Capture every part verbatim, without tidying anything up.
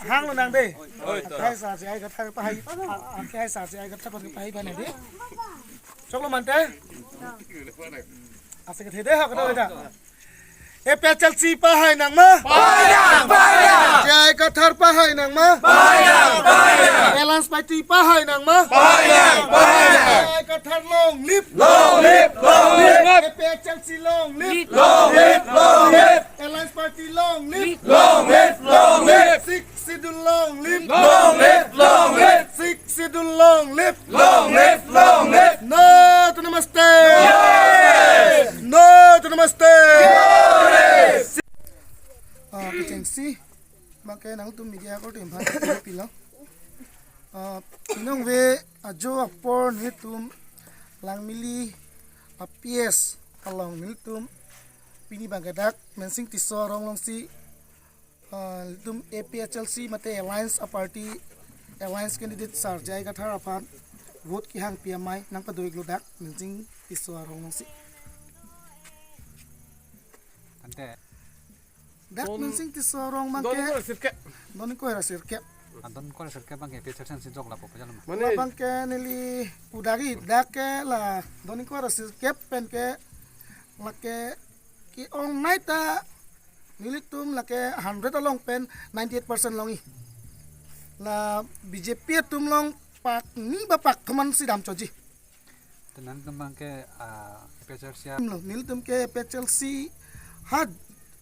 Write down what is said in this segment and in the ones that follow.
Hang lo nang de. Oi, to. Hai sa si ai ka thar pahai. Hai sa si ai ka thar pahai bane de. Choklo mante. Ase kethe de ha kado da. APHLC pahai nang ma? Pahai nang, pahai nang. J I Kathar pahai nang ma? Pahai nang, pahai nang. Alliance Party pahai nang ma? Pahai nang, pahai nang. J I Kathar long live. Long live, long live. APHLC long live. Long live, long live. Alliance Party long live. Long live, long live. Sixth Schedule long live. Long live, long live. Sixth Schedule long live. Long live, long live. No to Namaste. Yes. No to Namaste. Yes. Ah, kechengsi, bangke nangtum media ko tim phan pilo. Ah, inong ve ajo apor nelitum Langmili a P S along nelitum pini bangke dak Mensing Tisso arong alongsi, ah, nelitum APHLC mate Alliance a party, Alliance candidate Sir J I Kathar aphan vote kehangpi amei nangpado-iklo dak Mensing Tisso arong alongsi. Ante. Dak Mensing Tisso arong bangke. Don ingkoi ra sirkep. Don ingkoi ra sirkep. Ah, don ingkoi ra sirkep bangke APHLC si jok lapu pajal ma? Mane bangke neli pudagi dak ke la don ingkoi ra sirkep pen ke lake ke-ongnei ta nelitum lake hundred along pen ninety-eight percent longji. La BJP atum along pakni ba pakthom an si damchotji. Te nangtum bangke, ah, APHLC a- Lo, nelitum ke APHLC ha,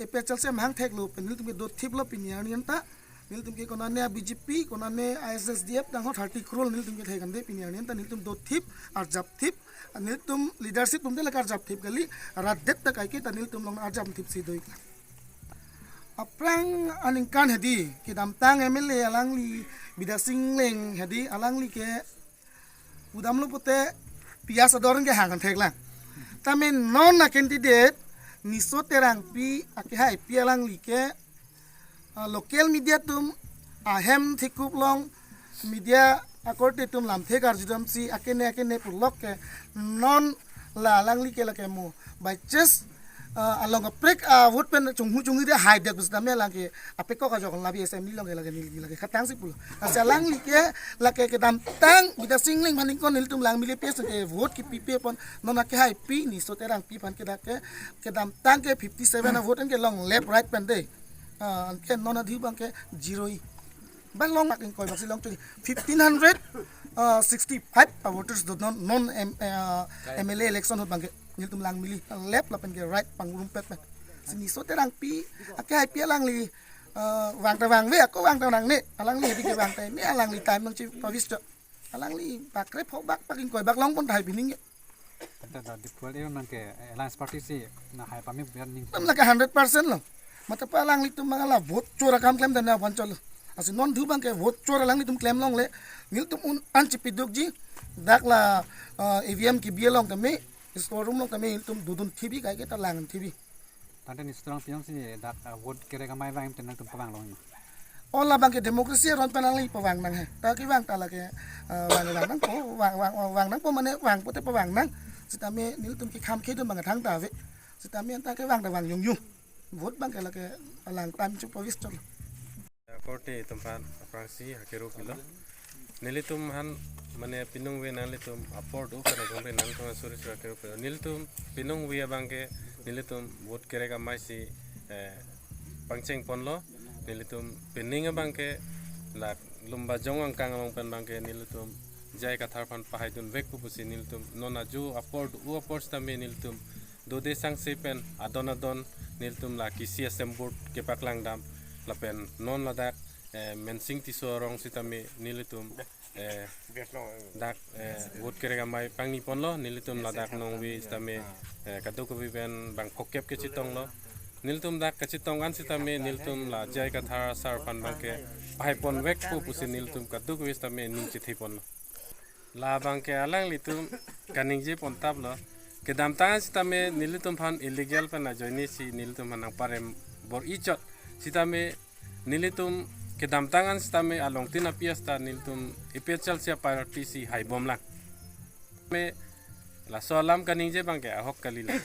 APHLC amahang theklo pen nelitum ke dothiplo pini arni anta. Nelitum ke konane a BJP, konane a ISSDF dang ho thirty crore nelitum ke thek an de pini arni anta nelitum dothip, arjapthip, nelitum leadership atum de lake arjapthip kali, rat det ta kaike ta nelitum along arjapthip si do-ik. Aphrang aningkan hedi, kedamtang MLA alangli Bidya Sing Engleng hedi, alangli ke pudamlo pute piyas ador ke hang an theklang. Tame non a candidate Niso Terangpi akehaipi alangli ke, ah, local media atum ahem thekup along media akorte atum lamthe karjudamsi akene akene pulok ke non la alangli ke lake mo by chance, ah, along kaprek, ah, vote pen chunghu chunghu de haidet pusitame alang ke apekok ajok labi assembly along ke lake neli lake khatang si pulo. Lasi alangli ke lake kedamtang Bidya Sing Engleng aphan ingkoi nelitum Langmili a P S ke vote kepipe pon non akehaipi Niso Terangpi aphan ke dak ke kedamtang ke fifty seven a vote an ke long left right pen de. Ah, ke non adhi bangke zero-i. Bang long mak ingkoi bak si long chot fifteen hundred, ah, sixty-five a voters do non, non M-, ah, MLA election ahut bangke nelitum Langmili left lapen ke right pangrumpet pen. Si Niso Terangpi akehaipi alangli, ah, vang ta vangve, ako vang ta nangne, alangli hedi ke vang ta ne, alangli time nangchipavis chot. Alangli bakre pho bak pak ingkoi bak long pon tahai pining. Ante ta Diphu area nang ke, eh, Alliance Party si nang hai pame biar ning. Tam lake hundred percent lo. Mata pa alanglitum mangala vote chor akam klem dan na panchol. Lasi non thu bangke vote chor alanglitum klem longle. Nelitum un an chipidukji. Dak la, eh, E V M kebi along tame, store room along tame nelitum dodun thibi kaike ta lang thibi. Tangte Niso Terangpi jongsi dak, ah, vote kerek amei vang te nangtum pavang long ma? O labang ke democracy aron pen alangli pavang nang he. Ta kevang ta lake, ah, vang vang nangpo, vang, vang, vang, vang nangpo mane vang pute pavang nang. Sitame nelitum kekham kedun bang thangta ave. Sitame anta kevang ta vang jong jong. Vote bangke lake alang time chupavis chot. Akorte atum aphan aphrangsi hakero pilo. Nelitum aphan mane piningve nanglitum apor do kana gomre nangtum suri suri hakero pilo. Nelitum piningve abangke nelitum vote kerek amei si, eh, pangcheng ponlo. Nelitum pining abangke la Lumbajong angkang along pen bangke nelitum J I Kathar aphan pahaidun vekpo pusi nelitum non ajo apor do apor sitame nelitum dode sangse pen adon adon nelitum la kisi asem board kepaklang dam lapen non ladak, eh, Mensing Tisso arong sitame nelitum, eh, dak, eh, vote kerek amei pangni ponlo nelitum ladak nongve sitame, eh, kadokave pen bang phokep kechetonglo nelitum dak kechetong an sitame nelitum la J I Kathar sir aphan bangke pahai pon vekpo pusi nelitum kadokave sitame ning chethe ponlo. Labangke alanglitum kaningje pon taplo. Kedamtang sitame nelitum aphan illegal pen ajoine si nelitum aphan nangparem bor-i chot. Sitame nelitum kedamtang an sitame alongtin api asta nelitum A P H L C a party si haibom lang. Me laso alam kaningje bangke ahok kali lang.